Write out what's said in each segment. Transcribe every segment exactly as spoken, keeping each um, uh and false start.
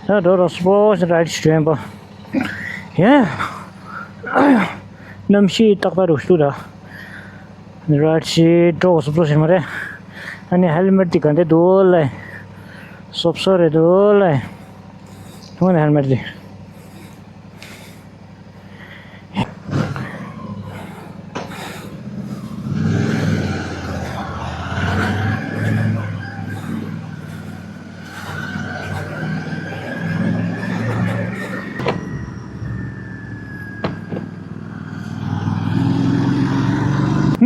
ད་འགྲོ་རོགས་སྤོ་ཞིག་ར་ཞིག་བྱོན་པ། ཡ། གནམ་གཤིས་ཏག་ཏག་རུ་ཞུ་ར། ར་ཞིག་འགྲོ་སོབ་སོ་ཞིག་མ་རེད། ཨ་ནི་ཧེལ་མེཊ་དེ་ག་འདྲ་འདུག་ལ། སོབ་སོ་རེད་འདུག་ལ། ཐུང་ནི་ཧེལ་མེཊ་དེ།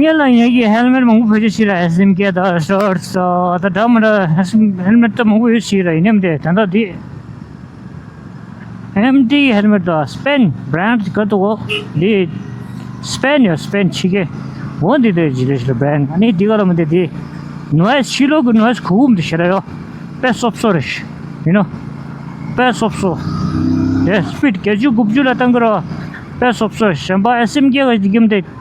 ངས་ལ་ངེད་ཀྱི་ཧེལ་མེཊ་མང་པོ་བེད་སྤྱོད་བྱས་ར། ཨེ་སི་ཨེམ་ཀེ་དང་ཤོར་ཊི་དང་ད་འདྲ་མི་འདྲ་ཧེལ་མེཊ་ད་མང་པོ་ཡོད་བྱས་ར། ཡིན་ནའི་མི་འདྲ་ད་ལྟ་འདི་ཨེམ་ཊི་ཧེལ་མེཊ་དང་སི་པེན་བྷི་རན་ཌི་ག་འདུག་གོ། འདི་སི་པེན་ཡོད། སི་པེན་ཕྱི་རྒྱལ་འོ་འདི་འདྲ་ཇི་ལེ་ཤི་ལ་བྷི་རན་ཌི། ཨ་ནི་འདི་ག་ལ་མི་འདྲ་འདི་ནོ་ཡིས་ཕྱི་ལོགས་ཀྱི་ནོ་ཡིས་གོ་གི་མི་འདུག་ཞེ་དྲག་ཡོད། དཔེ་སོབ་སོ་རེད། ཡིན་ནོ། དཔེ་སོབ་སོ། དེ་སི་པིཌ་བརྒྱད་ཅུ་དགུ་བཅུ་ལ་བཏང་གི་ར། དཔེ་སོབ་སོ། གཞན་པ་ཨེ་སི་ཨེམ་ཀེ་ག་འདི་གི་མི་འདྲ།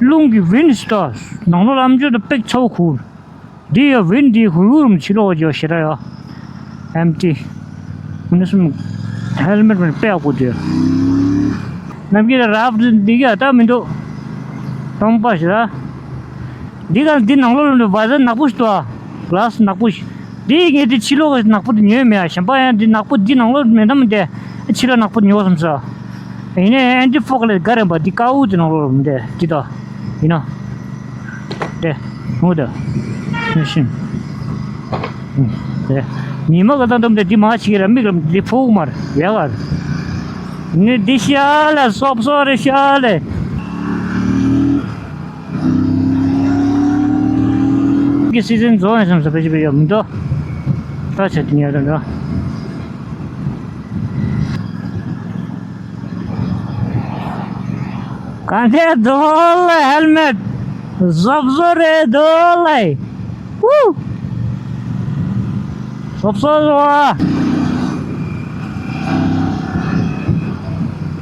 རླུང་གི་ཝིན་ཌི་དང་ནང་ལོགས་ལ་ཨམ་ཅོག་དང་པེག་ཚ་བོ་ཁུར། འདི་ཡ་ཝིན་ཌི་ཧུར་ཧུར་རུམ་ཕྱི་ལོགས་ཇོ་ཞེ་དྲག་ཡ། ཨེམ་ཊི། མི་ནི་སུམ། ཧེལ་མེཊ་མི་ནི་པེ་ཡག་པོ་དེ། ནམ་རྒྱུན་ལ་རབ་འདི་ག་ད་མི་འདུག་སྟོང་པ་ཞེ་དྲག་འདི་ག་འདི་ནང་ལོགས་ལ་བ་ཟན་ནག་པོ་ཞིག་འདུག་ཨ། ག་ལ་སི་ནག་པོ་ཞིག་འདི་ངས་འདི་ཕྱི་ལོགས་ཀྱི་ནག་པོ་དེ་ཉོས་མེད་ཨ། གཞན་པ་ཡང་འདི་ནག་པོ་འདི་ནང་ལོགས་མེད་དམ་འདི་ཕྱི་ལོགས་ནག་པོ་དེ་ཉོ་བསམ་སོང་། ཡིན་ནའི་ཨན་ཊི་ཕོག་ལེཊ་ག་རེ་འབའ་འདི་དཀར་པོ་དེ་ནང་ལོགས་མི་འདི་འདི་དང་། ཡིན་ནོ། དེ། ངོ་དེ། ཤིན། དེ། ཉི་མ་ག་ད་འདུམ་དེ་འདི་མ་ཕྱི་ར་མིག་ལ་འདི་ཕོག་མར་ཡ་གར། ནི་འདི་ཤ་ལ་སོབ་སོ་རེ་ཤ་ལེ། གི་སི་ཛིན་རྫོགས་ཡིན་བསམ་ས་བེད་སྤྱོད་ཡོད་མི་འདུག་ད་ཆ་དེ་ཉལ་ར་འདྲ། ག་འདྲ་འདུག་ལ་ཧེལ་མེཊ། སོབ་སོ་རེད་འདུག་ལ། ཝུ། སོབ་སོ་རེད་བ།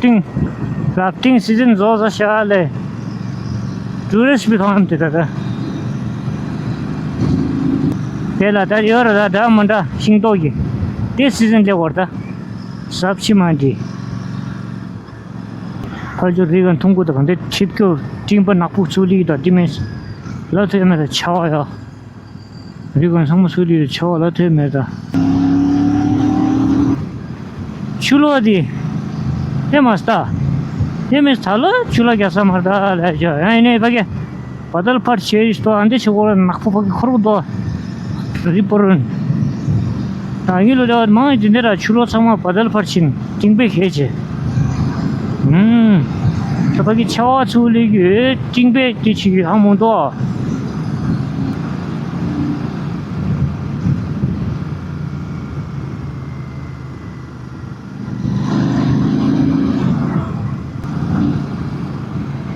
ཏིང་། རབ་ཏིང་སི་ཛིན་རྫོགས་ས་ཤ་ལེ། ཊུ་རི་སི་ཊི་བི་ཁང་དེ་ད་ད། དེ་ལ་ད་ཡོད་ར་ད་འདྲ་མི་འདྲ་ཤིང་ཏོག་གི། དེ་སི་ཛིན་ལེ་བར་ད། ཟབ་ཕྱི་མ་འདི། ཕར་ཚུར་རི་ག་འཐུང་གོ་ད་ག་འདི་ཆིབས་སྐྱོར་སྤྲིན་པ་ནག་པོ་ཚུགས་ལི་ད་འདི་མིན། ལ་ཐོས་མེད་ད་ཆ་བ་ཡ། རི་ག་ཚང་མ་ཚུགས་ལི་ཆ་བ་ལ་ཐོས་མེད་ད། ཆུ་ལོག་འདི། དེ་མ་སྟ། དེ་མིན་ད་ལོ་ཆུ་ལོག་རྒྱག་ས་མ་རེད་ད་ལས་ཅོ་ཡང་ཡིན་ནའི་ཕ་གི། བ་དལ་ཕར་ཆེ་རིས་ཏོ་ཨ་འདི་ཆེ་གོ་ལ་ནག་པོ་ཕ་གི་ཁོར་གོ་ཏོ། རི་པོ་རུན། ད་ཡིན་ལོ་ལེ་བ་མང་ཡིན་འདི་འདྲ་ཆུ་ལོག་ཚང་མ་བ་དལ་ཕར་ཕྱིན་ཏིང་པེ་ཧེ་ཆེ། ཧུམ། ད་ཕ་གི་ཆ་བ་ཚུགས་ལེ་གི་ཏིང་པེ་དེ་ཆེ་གི་ཧ་མོ་ཏོ།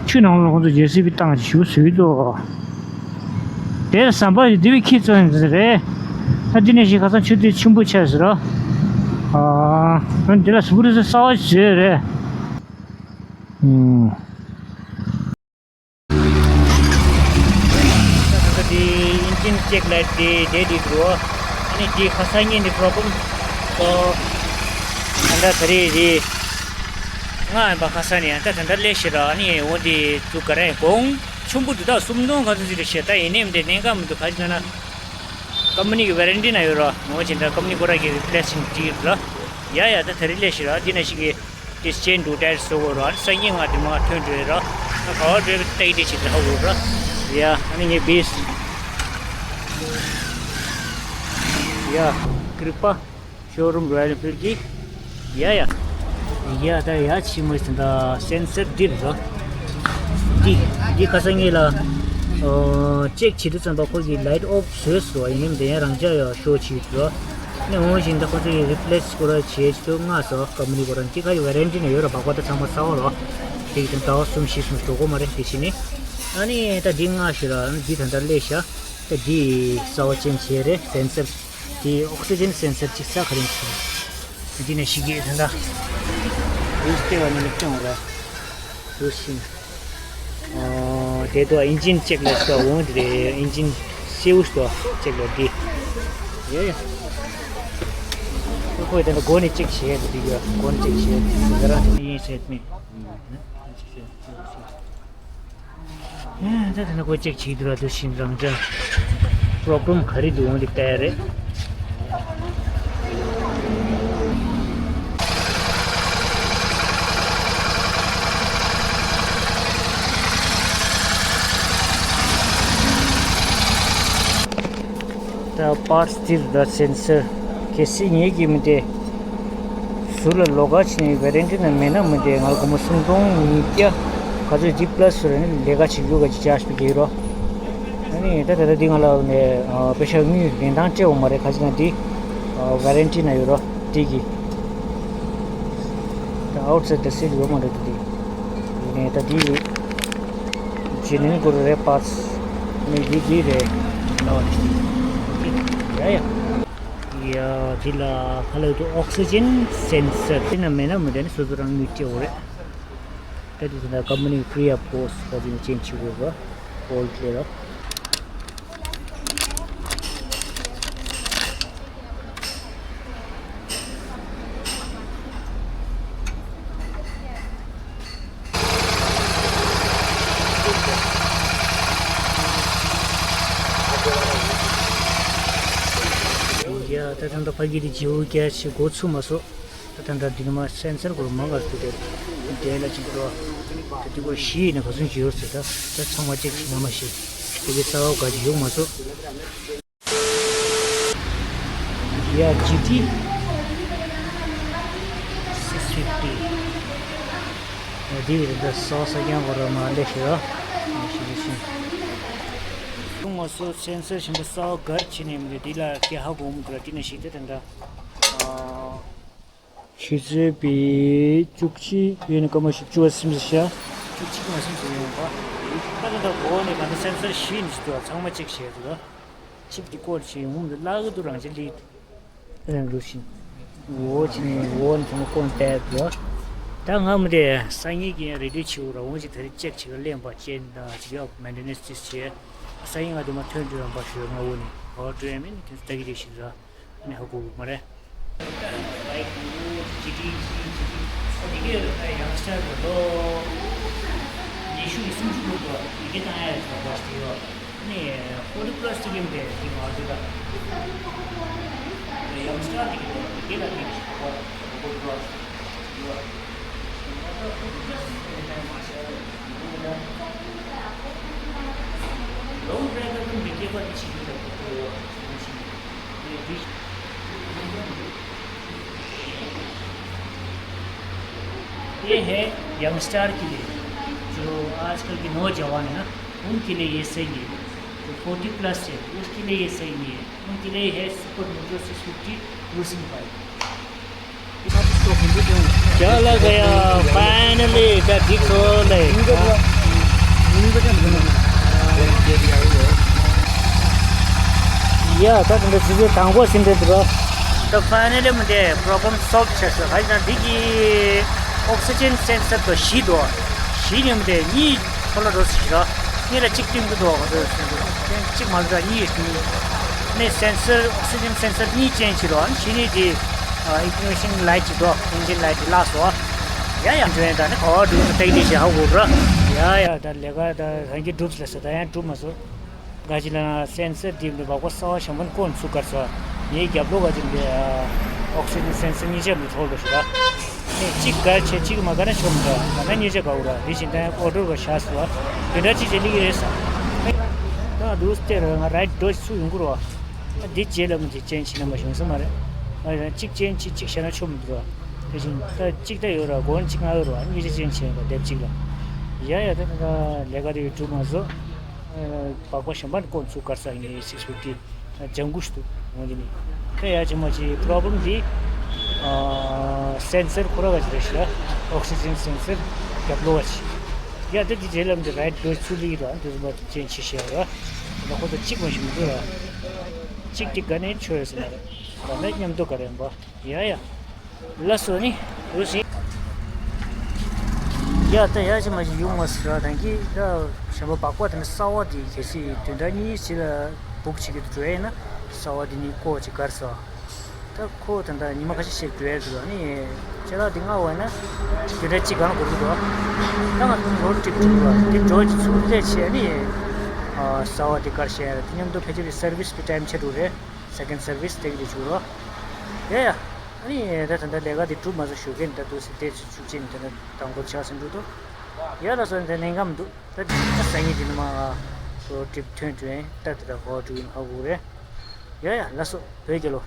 ཆུ་ནང་ལ་ཁོང་ཚོ་ཇེ་སི་བི་བཏང་ཞིག་བཟོས་འདུག་དེར་ཟམ་པ་ཡི་དེ་བའི་ཁྱི་ཚོ་ཡིན་ཟེར་རེད། ཨ་འདི་ནས་ཞིག་ཁ་སང་ཆུ་དེ་ཆེན་པོ་ཆགས་ཟེར་རོ། ཨ་འདི་ལ་སུ་རི་སུ་གསར་བ་ཞིག་བཟོས་རེད། ཨུམ། ད་ལྟ་དེ་ཨིན་ཇིན་ཅེག་ལ་དེ་དེ་དེ་འགྲོ། ཨ་ནི་དེ་ཁ་སང་ཉིན་དེ་པྲོ་བྷི་རེམ་སོ། ད་ལྟ་ད་རེས་རེད། ང་ཡིན་པ་ཁ་སང་ནས་ད་ད་ལྟ་ལས་ཤེས་ར་ཨ་ནི་འོ་དེ་ཚུགས་ག་རེ་གོང་ཆུང་པོ་འདུག་ད་སུམ་སྟོང་ག་ཚོད་ཅིག་རེད་ཤེས་ད་ཡིན་ནའི་མི་འདྲ་གནད་འགག་མི་འདུག་ག་ཅི་ན་ན། ཀམ་པ་ནི་གི་ཝེ་རན་ཊི་ན་ཡོད་ར་ངོ་ཅི་འདྲ་ཀམ་པ་ནི་ཁོ་ར་གི་རི་པི་ལེ་སི་མེན་ཊི་ཡོད་ར། ཡ་ཡ་ད་ད་རེས་ལས་ཤེས་ར་འདི་ན་ཞིག་གི། དེ་ཅན་འགྲོ་དྲན་སོ་གོ་ར་སང་ཉིན་ང་དེ་མ་ཐོན་འགྲོ་ཡ་ར། ང་ག་བ་འགྲོ་ཡ་ཏེ་དེ་ཅི་ད་ཧ་གོ་ར། ཡ་ཨ་ནི་ངའི་བེས། ཡ་ཀྲིག་པ། ཤོ་རུམ་རོ་ཡལ་ཨེན་ཕིལ་གི། ཡ་ཡ། ཡ་ད་ཡ་ཆི་མོ་ཟིན་ད་སེན་སར་འདིར་ར། འདི་འདི་ཁ་སང་ངེད་ལ་ཨོ་ཅེག་བྱེད་དུས་ཙམ་པ་ཁོ་གི་ལའིཊ་ཨོཕ་བཟོས་སོ་ཡིན་ནམ་དེ་ཡང་རང་ཅག་ཡ་ཤོ་བྱེད་ར། ནས་འོང་བཞིན་ད་ཁོ་ཚོ་ཡི་རི་པི་ལེ་སི་སྐོར་བྱེད་ཚུལ་མངགས་སོ་ཀམ་པ་ནི་སྐོར་འདི་ག་ཡི་ཝེ་རན་ཊི་ནས་ཡོད་ར་བག་པ་ད་ཚང་མ་གསར་བ་རོ། དེ་ཡི་དང་ཟླ་བ་གསུམ་བཞི་གསུམ་འགྲོ་གོ་མ་རེད་དེ་བྱས་ནས། ཨ་ནི་ད་འདི་མངགས་ཤི་ར་ཨ་ནི་འདི་ད་ལྟ་སླེབས་ཤག་ད་འདི་གསར་བ་ཅན་བྱས་རེད་སེན་སར། འདི་ཨོག་སི་ཇན་སེན་སར་གཅིག་ས་ག་རེ་ཡིན་ཟེར། འདི་ནས་ཤི་གི་ད་ལྟ། འདི་ལྟེ་བ་ནས་ལེབ་ཀྱང་ར། འདུག་ཤིང་། ཨོ། དེ་དུ་ཨིན་ཇིན་ཅེག་ལ་ཞུ་འོང་དེ་རེད་ཨིན་ཇིན་སེའུ་ཞུ་ཅེག་ལ་དེ། ཡ་ཡ། ཁོས་དེ་འདྲ་སྒོ་ནས་ཅིག་བྱས་འདུག་ཡ། སྒོ་ནས་ཅིག་བྱས་འདུག་ང་རང་དེ་ཡིན་ཟེར་མི། ད་དེ་ན་ཁོས་ཅིག་བྱས་འདུག་ར། དུ་ཤིན་རང་ཅག་པོ་རོ་བི་རམ་ག་རེ་འདུག་འོང་དེ་བལྟས་རེད། ད་པར་སི་དེ་རུ་ད་སེན་སར་གལ་སྲིད་ངེད་ཀྱིས་མི་དེ་ཟུར་ལ་ལོགས་ཀ་བྱས་ནས་ཝེ་རན་ཊི་ན་མེད་ན་མི་དེ་ང་ལ་སྒོར་མོ་སུམ་སྟོང་ཉིས་བརྒྱ་ག་ཚོད་ཅིག་པ་ལ་སི་ཟུར་ནས་ལས་ཀ་བྱེད་རྒྱུ་ག་ཅིག་ཅར་ཇི་པེ་རྒྱག་རོགས། ཨ་ནི་ད་ད་ལྟ་འདི་ང་ལ་ནས་པེ་ཤ་དངུལ་རིན་ཐང་སྤྲད་འོང་མ་རེད། ག་ཅིག་ན་འདི་ཝེ་རན་ཊི་ན་ཡོད་རོགས་འདི་གི། ད་ཨའུཊ་སའིཌ་ད་སིལ་ཡོད་མ་རེད་འདི། ཡིན་ནའི་ད་འདི་ཇེ་ནུ་ཨིན་སྐོར་རེད་པ། ནི་འདི་འདི་རེད། ལོ་ནི་ཡ་ཡ། ཡ་འདི་ལ་ཁ་ལག་ཏུ་ཨོག་སི་ཇན་སེན་སར་དེ་ན་མེད་ན་མི་དེ་ནི་སོ་སོ་རང་ངོས་སྤྲད་འོ་རེད། ད་དེ་ཚོ་ན་ཀམ་པ་ནི་ཕི་རི་ཨོཕ་ཀོ་སི་ད་དེ་ནི་ཅན་བྱེད་དགོས་པ་ཨོལ་ཊི་ལ། ཡ་ད་ད་ད་ཕ་གི་དེ་བྱེའུ་རྒྱ་ཆེ་འགོ་ཚུགས་མ་སོང་། ད་ད་ད་འདི་ནི་མ་སེན་སར་སྐོར་མང་ག་ཚོད་དེ་འདྲ་ལ་ཅིག་འགྲོ། ད་འདི་སྐོར་ཞིག་ནས་ག་ཚོད་ཅིག་ཡོད་ཟེར། ད་ད་ཚང་མ་ཅེག་བྱེད་ན་མ་ཤེས། དེ་གི་རྩ་བ་ག་ཅིག་ཡོད་མ་སོང་། ཡ་ཇི་ཊི་སིགས་ཕིབ་ཊི། ཡ་འདི་གི་རིགས་ད་སོ་ས་ཀྱང་གོ་ར་མ་ལེ་ཤི་ར། ཤི་ཤི་ཤི། ཐུང་མ་སོ་སེན་སར་ཞིམ་པོ་སོ་གར་ཆི་ནེམ་རེ་འདི་ལ་སྐྱེ་ཧ་གོ་མི་འདུག་ར། དེ་ནས་ཤི་དེ་དེ་འདྲ། ཨ། ཆུ་ཚོད་པའི་བཅུ་གཅིག་ཡོད་ནི་སྐར་མ་བཞི་བཅུ་བ་སིམ་ཤ། བཅུ་གཅིག་མ་སིམ་ཤ་ཡོང་བ། ད་ལྟ་ད་གོ་ནས་ག་འདྲ་སེན་སར་ཤི་ནི་ཞིག་འདུག་ཚང་མ་ཅེག་བྱས་འདུག་ར། ཆིབས་ཀྱི་སྐོར་ཞིག་ཡོང་མི་འདུག་ལ་གི་འདུག་རང་ཅི་ལི། རང་འདུག་ཤིང་། འོ་ཅི་ནས་འོ་ནས་ཚང་མ་སྐོར་བལྟས་འདུག་ད་ང་མི་དེ་སང་ཉིན་གྱི་རེ་ཌི་བྱེད་འོ་ར། འོ་ཅི་ད་རེ་ཅེག་བྱེད་ག་ལེན་པ་ཅན་དང་ཅི་ཡོག་མེན་ཊེ་ནེན་སི་ཅིག་བྱས། སང་ཉིན་ང་དེ་མ་ཐོན་འགྲོ་ཡང་པ་ཞོད་ང་འོ་ནས་ག་བ་འགྲོ་ཡང་མིན་ནི་དེ་ལྟ་གི་རེད་ཤིག་ར། ནི་ཧ་གོ་གི་མ་རེད། ལའིག་ཇི་ཊི་ཇི་ཊི་ཇི་ཊི་ཨོ་དེ་གའི་ཡང་སི་ཊར་གི་ལོ་ཉི་ཤུ་ནས་སུམ་ཅུ་ལོ་གོ་དེ་གའི་བཏང་ཡ་ཡོད་ཚོགས་པ་ཞིག་ཡོད། ནི་ཧོ་ལི་པ་ལ་སི་ཊིག་ཡིན་པས་དེ་མ་རེད་ད། ཡང་སི་ཊར་དེ་གའི་ལོ་དེ་གའི་ལ་དེ་གའི་ཞིག་གོ་ཧོ་ལི་པ་ལ་སི་ཊིག་ཡོད། ཧོ་ལི་པ་ལ་སི་ཊིག་ཡིན་པས་མ་ཤེས་ཡོད། ལོང་ཊརམ་ལ་ཀུན་གྱི་སྐྱེས་པ་དེ་ཕྱི་རྒྱལ་ལ་གོ་ཐོས་ཡོད། ये है यंगस्टर के लिए, जो आजकल के नौजवान है ना, उनके लिए ये सही है। जो फ़ोर्टी प्लस है, उसके लिए ये सही नहीं है। उनके लिए है super moto six fifty cruising bike. क्या लग गया? फाइनली द डिक्स होल है। ཡ་ད་དེ་འདྲ་ཆུ་ཚོད་དང་པོ་ཟིན་འདྲ་འདུག་ད་ཕ་ནེ་ལི་མི་དེ་པོ་རོ་བི་རམ་སོལབ་བྱས་སོང་། ག་ཡིན་ན་འདི་གི་ཨོག་སི་ཇན་སེན་སར་དོ་བཞི་འདུག་བཞི་ནས་མི་དེ་གཉིས་འཁོར་ལོ་འགྲོ་སྲིད་ཀྱི་རེད། གཉིས་ལ་གཅིག་བཏིང་གི་འདུག་ག་ཚོད་ཟིན་འདུག་གཅིག་མ་འདུག་གཉིས་ནས་སེན་སར་ཨོག་སི་ཇན་སེན་སར་གཉིས་ཅན་ཅིག་རེད། གཞི་ནས་དེ་ཨིག་ནི་ཤན་ལའིཊ་ཅིག་འདུག་ཨིན་ཇིན་ལའིཊ་ཅིག་བརླག་སོང་། ཡ་ཡ་འགྲོ་ཡིན། ད་ནི་ག་བ་འགྲོ་ཡིན་ཏག་ཏག་ཞིག་ཧ་གོ་ར། ཡ་ཡ་ད་ལས་ཀ་ད་རང་གི་སྒྲུབ་ལ་ས་ད་ཡང་སྒྲུབ་མ་སོང་། ག་ཅི་ལ་ན་སེན་སར་དེ་འདི་བག་པ་གསར་བ་ཞང་པན་ཀོན་ཚུགས་གར་སོ། ངའི་རྒྱབ་ལོགས་ག་ཅི་འདི་ཨོག་སི་ཇན་སེན་སར་གཉིས་ཆ་མི་ཐོག་ལ་ཞུ་ར། ནས་གཅིག་ག་ཆེ་གཅིག་མ་ག་ན་ཆོག་མི་འདྲ། ད་ན་གཉིས་ཆ་ག་འུ་ར། དེ་བཞིན་ད་ཡང་ཨོ་ཌར་བ་ཤ་སོ། དེ་འདྲ་ཅི་ཅི་ལི་གི་རེད་ས། ད་འདུག་སྟེ་ར་ང་རའི་ཌོ་ཇི་ཚུགས་ཡོང་གི་རོ། ད་འདི་རྗེས་ལ་མི་འདི་ཅན་ཆི་ན་མ་བྱུང་ས་མ་རེད། ང་ཡང་གཅིག་ཅན་ཆི་གཅིག་བྱས་ན་ཆོག་མི་འདུག་ར། དེ་བཞིན་ད་གཅིག་ད་ཡོད་ར། གོན་གཅིག་ང་ཡོད་ར། གཉིས་ཆ་ཅན་ཆི་ཡོད་ར་དེབ་གཅིག་ལ། ཡ་ཡ་ད་ད་ལས་ཀ་དེ་ཡོད་གྲུབ་མ་བཟོ། སྦག་སྦག་ཞང་པན་ཀོན་ཚུགས་གར་ས་ངའི་སིགས་ཕིབ་ཊི་ལྗང་གུ་ཞིག་འདུག་འོ་འདི་ནི། ད་ཡ་ཅི་མ་ཅི་པོ་རོ་བི་རམ་འདི་སེན་སར་ཁོ་ར་ག་ཅི་རེད་ཤག་ཨོག་སི་ཇན་སེན་སར་རྒྱབ་ལོགས་ག་ཅི། ཡ་ད་འདི་རྗེས་ལ་འདི་རའིཊ་ཌོ་ཇི་ཚུགས་ལི་ར་འདི་ཚོ་མ་ཅན་ཆི་ཤེས་ར། ད་ཁོ་ཚོ་གཅིག་མ་ཞིག་མི་འདུག་ར། གཅིག་གཅིག་ག་ནས་ཆོས་ཟེར་ན་རེད། ད་ལྟ་མཉམ་དུ་ག་རེ་ཡིན་པ། ཡ་ཡ། ལ་སོ་ནི་རུ་སི། ཡ་ད་ཡ་ཅི་མ་ཅི་ཡོང་མ་སི་ར། ད་གི་ད་ཞང་པ་སྦག་སྦག་དེ་ནི་གསར་བ་དེ་གལ་སྲིད་བདུན་ཕྲག་གཉིས་ཅི་ལ་བུག་བྱེད་ཀྱི་འདུག་འགྲོ་ཡ་ཡིན་ན་གསར་བ་དེ་ནི་ཀོ་ཅི་གར་སོ། ད་ཁོ་ད་ལྟ་ཉི་མ་ཁ་ཤས་ཤིག་འགྲོ་ཡ་འདུག་ཨ་ནི་ཅ་ལག་འདི་མངགས་པ་ན་བདུན་ཕྲག་གཅིག་སྒང་འགོར་གྱི་འདུག་ད་ང་ཚོ་རོཌ་ཊིབ་འགྲོ་གི་འདུག་འདི་འགྲོ་གི་ཚུར་སླེབས་བྱས་ཨ་ནི་གསར་པ་འདི་བཀར་བཞག་ཡ་རེད། དེ་མཉམ་དུ་ཕལ་ཆེར་སར་བིས་པའི་ཊའིམ་ཆགས་འགྲོ་རེད། སེ་ཀེན་ཌ་སར་བིས་དེ་གི་འགྲོ་ཆུག་རོགས། ཡ་ཡ། ཨ་ནི་ད་ད་ལྟ་ལས་ཀ་འདི་གྲུབ་མ་ཚར་ཞུ་མཁན་ད་འདུག་སེ་དེ་ཆུ་ཆུ་ཆེན་ད་ལྟ་དང་པོ་ཆགས་ཟིན་འགྲོ་འདུག་ཡ་ལགས་སོ། འདི་ལས་ཀ་མི་འདུག་ད་ད་སང་ཉིན་གྱི་ནི་མ་ང་ཚོ་ཊིབ་ཐོན་ཐོན་ད་དེ་ད་གོ་འགྲོ་ཡིན་ཧ་གོ་རེད། ཡ་ཡ་ལགས་སོ་བོད་རྒྱལ་ལོ།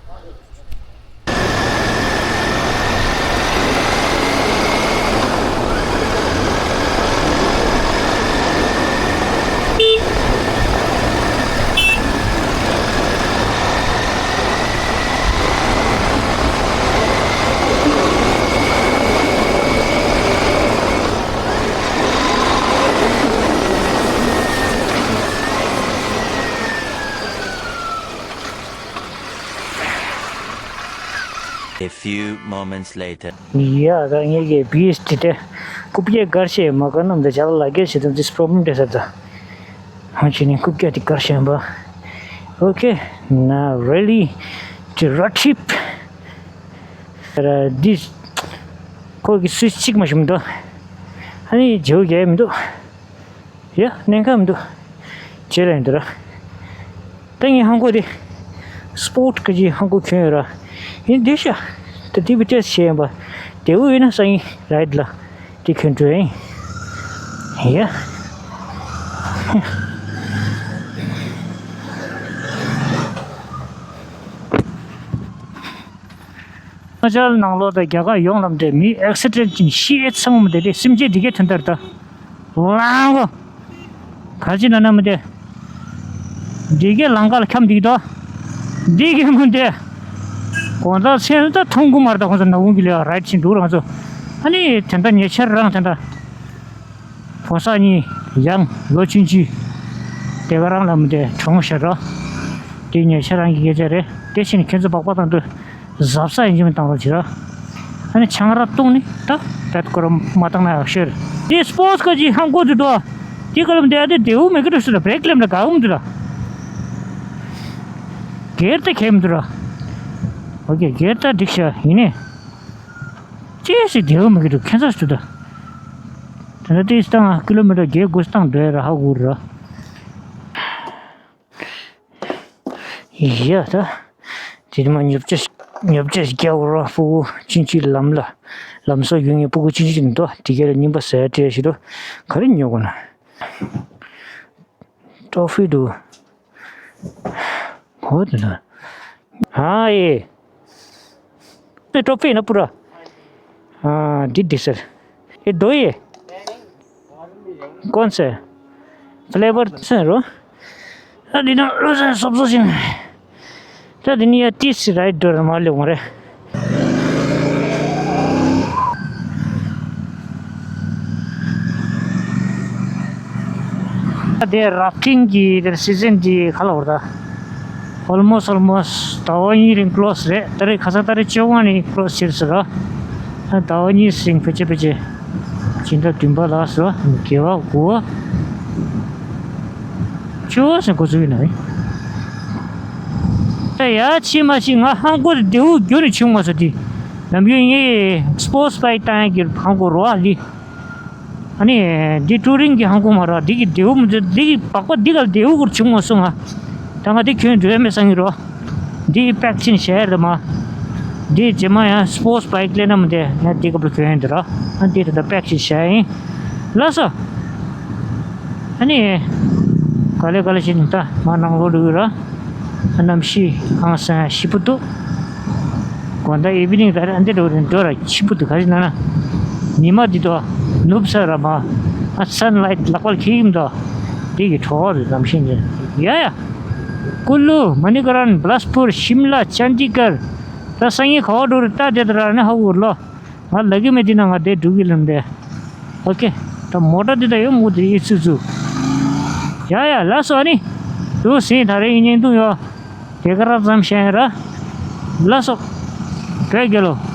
A few moments later. ཡ་ད་ངེད་ཀྱི་བི་ཨེས་ཊི་དེ་རྐུབ་བཀྱག་དཀར་ཤས་མ་དཀར་ནམ་དེ་ཇག་ལ་གེ་ཞེ་དང་this problem དེ་ཟེར་ད། ཧང་ཆི་ནི་རྐུབ་བཀྱག་དེ་དཀར་ཤས་པ། Okay, now really to road trip. འདི་ཁོ་གི་སུས་གཅིག་མ་ཞུམ་དོ། ཨ་ནི་ཇོ་རྒྱལ་མི་འདུག་ཡ་གནད་འགག་མི་འདུག་ཇེ་ལ་ཡིན་འདུག་ར། ད་ངའི་ཧང་གོ་དེ་སྤོར་ཊི་ག་ཅི་ཧང་གོ་གྱོན་ཡོད་ར། ཡིན་འདི་ཤ། ད་དེ་བི་ཊེ་སི་བྱས་ཡིན་པ། དེ་འུ་ཡིན་ན་སང་ཉིན་རའིཌ་ལ་དེ་གྱོན་འགྲོ་ཡིན། ཡ། ང་ཅག་ནང་ལོགས་དང་རྒྱ་གར་ཡོངས་ལ་འདྲེ་མི་ཨེག་སི་ཌེན་ཊི་ཅིག་ཤི་ཨེ་ཚང་མ་དེ་དེ་སེམས་ཅན་འདི་གའི་དོན་ལྟར་ད། ལང་གོ། ག་ཅི་ན་ན་མི་དེ། འདི་གའི་ལང་ཀ་ལ་འཁྱམ་འདུག་དོ། འདི་གའི་མི་དེ། གོང་ད་སེམས་ད་ཐོང་གུ་མར་ད་ཁོང་ཚོ་ན་འུང་གི་ལས་རའིཌ་ཕྱིན་འདུག་རང་ཚོ། ཨ་ནི་དེ་འདྲ་ཉེ་ཆར་རང་དེ་འདྲ། ཕོ་གསར་གཉིས་ཡང་ལོ་ཆུང་ཆུང་དེ་ག་རང་ལ་མི་དེ་གྲོངས་ཤག་རོ། དེ་ཉེ་ཆར་རང་གི་སྐད་ཆ་རེད། དེ་བཞིན་ཁྱེད་ཚོ་སྦག་སྦག་དང་དུ་གཟབ་གཟབ་ཡིན་གྱི་མི་བཏང་རོགས་བྱེད་རོགས། ཨ་ནི་ཆང་རག་བཏུང་ནི་ད་བེད་སྐོར་མ་བཏང་ན་ཡག་ཤོས་རེད། དེ་སྤོར་ཊི་ག་ཅིག་ཧང་གོ་འདུག་དོ། དེ་ག་ལམ་དེ་ཨ་དེ་དེའུ་མི་གི་འགྲོ་སུ་ལ་བྲེག་ལེམ་ལ་དགའ་འུམ་འདུག་ལ། སྒེར་དེ་ཁེམ་འདུག་ར། ཨོ་ཀེ་སྒེར་ད་འགྲིག་ཤག་ཡིན་ནི། ཅི་ཞིག་དེའུ་མི་གི་འགྲོ་ཁྱེད་ཚོ་སུ་ད། དེ་འདྲ་དེ་སྟངས་ཀི་ལོ་མི་ཊར་བརྒྱད་དགུ་སྟངས་འགྲོ་ཡ་ར་ཧ་གོ་ར། ཡ་ད། དེ་ནི་མ་ཉོབ་ཆ་ཉོབ་ཆ་རྒྱག་ར་ཕྲུ་གུ་ཅིན་ཅི་ལམ་ལ། ལམ་སོ་ཡོང་ངེ་ཕྲུ་གུ་ཅིན་ཅི་འདུག་དེ་ག་ལ་རྙིང་པ་ཟེར་བྲིས་ཞིག་འདུག་ག་རེ་ཉོ་དགོས་ན། ཊོ་ཕི་འདུག་ཧོ་དེ་ན། ཨ་ཡེ། དེ་ཊོ་ཕི་ན་པུ་ར། ཨ་འདི་འདི་ཟེར། ཨེ་དོ་ཡེ། ཀོན་སེ། ཕི་ལེ་བར་ཚན་རོ། ད་འདི་ན་བློ་སེམས་སོབ་སོབ་ཞིག་ད་འདི་ནི་ཡ་ཏིས་རའིཌ་འགྲོ་ར་མ་ལེ་འོང་རེད། ད་དེ་རབ་ཊིང་གི་དེ་སི་ཛན་འདི་ག་ལ་བར་ད། Almost, almost ཟླ་བ་གཉིས་རིང་ཀློ་སི་རེད། ད་རེས་ཁ་སང་ད་རེས་བཅོ་ལྔ་ནས་ཀློ་སི་བྱས་ཟེར་ར། ཟླ་བ་གཉིས་རིང་ཕལ་ཆེར་ཕལ་ཆེར་སྦྱིན་བདག་བདུན་པ་ལགས་སོ། དགེ་བ་དགུ་བ། བཅུ་བ་ཟེར་འགོ་ཚུགས་ཡིན་ན་ཡིན། ད་ཡ་ཕྱི་མ་ཞིག་ང་ཧང་གོ་རེ་དེའུ་རྒྱུ་ནས་བྱུང་མ་སོང་དེ། ནམ་རྒྱུན་ངས་སྤོར་ཊི་བྷའིཀ་བཏང་ཡག་གི་ཧང་གོ་རོ་ཨ་ལི། ཨ་ནི། འདི་ཀྲུ་རིང་གི་ཧང་གོ་མ་ར་འདི་གི་རྡེའུ་མི་འདི་འདི་གི་སྦག་སྦག་འདི་ག་རྡེའུ་གུར་བྱུང་མ་སོང་ང་། ད་ང་འདི་ཁྱོད་འགྲོ་ཡ་མེད་བསམ་གི་རོ། འདི་པེག་ཕྱིན་བྱས་ར་མ། འདི་རྗེས་མ་ཡང་སྤོར་ཊི་བྷའིཀ་ལེན་ན་མི་འདི་ཡང་འདི་སྐབས་ལ་ཁྱོད་ཡིན་འདི་ར། ཨ་འདི་ད་ལྟ་པེག་ཕྱིན་བྱས་ཡིན། ལགས་སོ། ཨ་ནི། ག་ལེ་ག་ལེ་བྱེད་ནི་ད་ང་ནང་ལོགས་འགྲོ་གི་ར། གནམ་གཤིས་ཧང་སང་ཡ་སྐྱིད་པོ་འདུག་དགོང་དག་ཨི་ཝི་ནིང་ད་རེས་ཨ་འདི་འགྲོ་རེད་འགྲོ་ར་སྐྱིད་པོ་འདུག་ག་རེ་ན་ན། ཉི་མ་འདི་དོ་ནུབ་ས་ར་མ། ཨ་སན་ལའིཊ་ལག་པར་འཁྱེར་གྱི་མི་འདུག་འདི་གི་གྲོགས་རེད་ལམ་ཤེས་འདི། ཡ་ཡ། ཀུ་ལུ། མ་ནི་ཀ་རན། བི་ལཱ་སི་པུར། ཤིམ་ལ། ཅན་ཌི་གར། ད་སང་ཉིན་ག་བ་འགྲོ་རེད་ད་དེ་ད་ར་ནི་ཧ་གོ་ར་ལོ། ང་ལ་གི་མེད་དེ་ན་ང་དེ་འགྲོ་གི་ལམ་དེ། ཨོ་ཀེ། ད་མོ་ཊ་འདི་ད་ཡོད་མོ་དེ་ཡིད་ཚུད་ཚུད། ཡ་ཡ་ལགས་སོ་ཨ་ནི། དུ་སེང་ད་རེས་ཡིན་ཉན་དུ་ཡོད། དེ་ག་ར་ཙམ་བཤད་ཡ་ར། ལགས་སོ། བོད་རྒྱལ་ལོ།